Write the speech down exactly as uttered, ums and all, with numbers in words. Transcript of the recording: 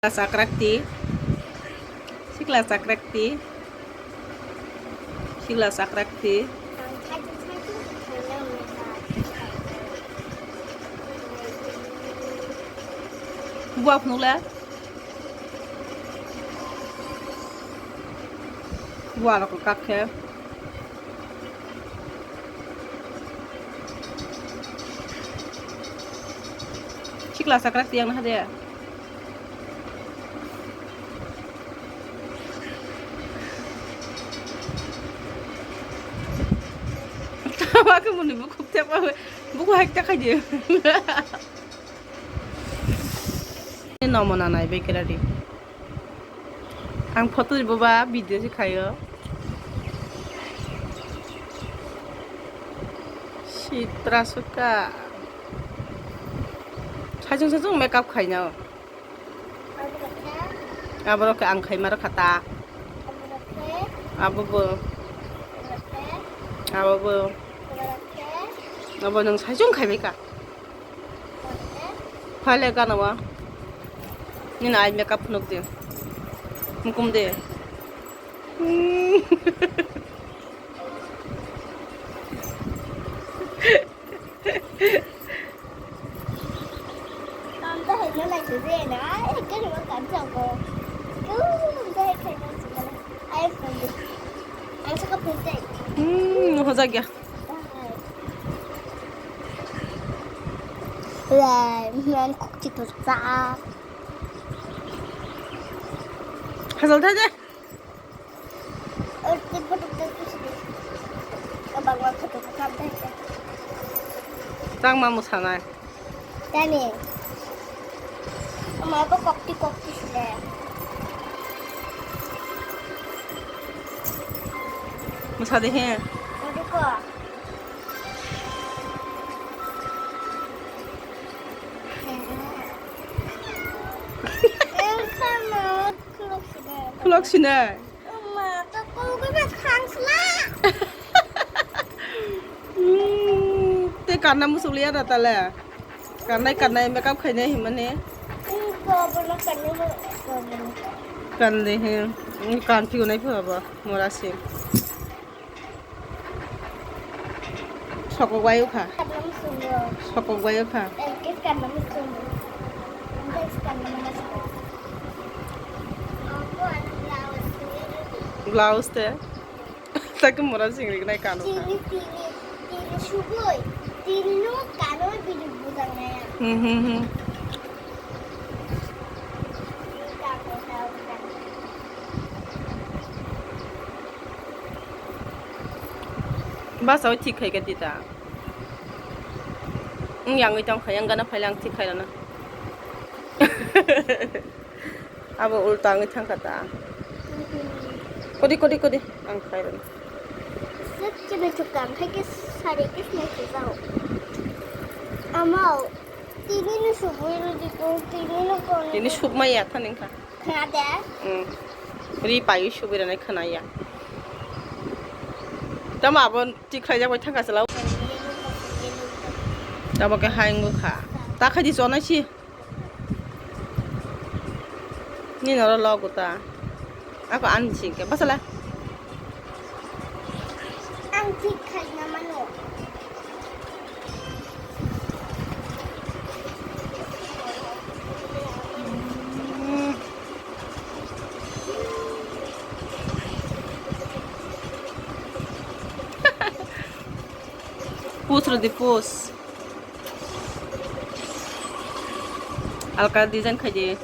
Sakrakti. Sikla sakrakti. Sikla sakrakti. Buak nula. Buak rok kakhe. Sikla sakrakti yang hade. Tama ke muni buku tiap apa? Buku haik tak aja. Ini nomor nanai bekerari. Ang photo ribo ba video se khayo. Sitra suka. Sajung sajung makeup khaina. Aborok khe ang khaima rok kha ta. Abo bo. Abo bo. Abo nang sajung khaibai ka. Phale gana wa. Nini eye makeup phunuk de. Mukum de. Hmm, hojak ya. Lai, man kok ci tusa. Hazal tha je. Tang ma musanai. Tani. Ama bo kokti kokti sile. Musa de he. Odi ko. Engkha no khulok sile. Khulok sile. Ama to kokti ma khangsla. Hmm, te kanna musuliya da tale. Kannai kannai makeup khainai himani. Kandi he. Kan piu nai pha ba mora si. Sokok bai ukha. Sokok bai ukha. Blouse te. Sakhe mora singri gnai kanu kha. Tini, tini, tini subui, tini no kanu bini bujang naya. Hmm, hmm, hmm. Basa o thik khai ka tita. Yang itang khai yang gana phai lang thik khai rana. Abo ulta wngwi thangkha ta. Kodi, kodi, kodi. Ang khairani. Sik chini chukam, hai ke sari ke sini chukam. Amao, tini ni subui rudi ko, tini ni kon. Tini submai ya thaning kha. Khna de. Hmm. Ri payu subui rani khna ya. Tamo abo tikhlai jak bai thangkha chalao. Tamo ke hai wngkha. Ta khai di chonai si. Ni noro logo ta. Ako ani singke. Basala. Ang thik khai na mano. Pus rodi pus. Alka design khai di.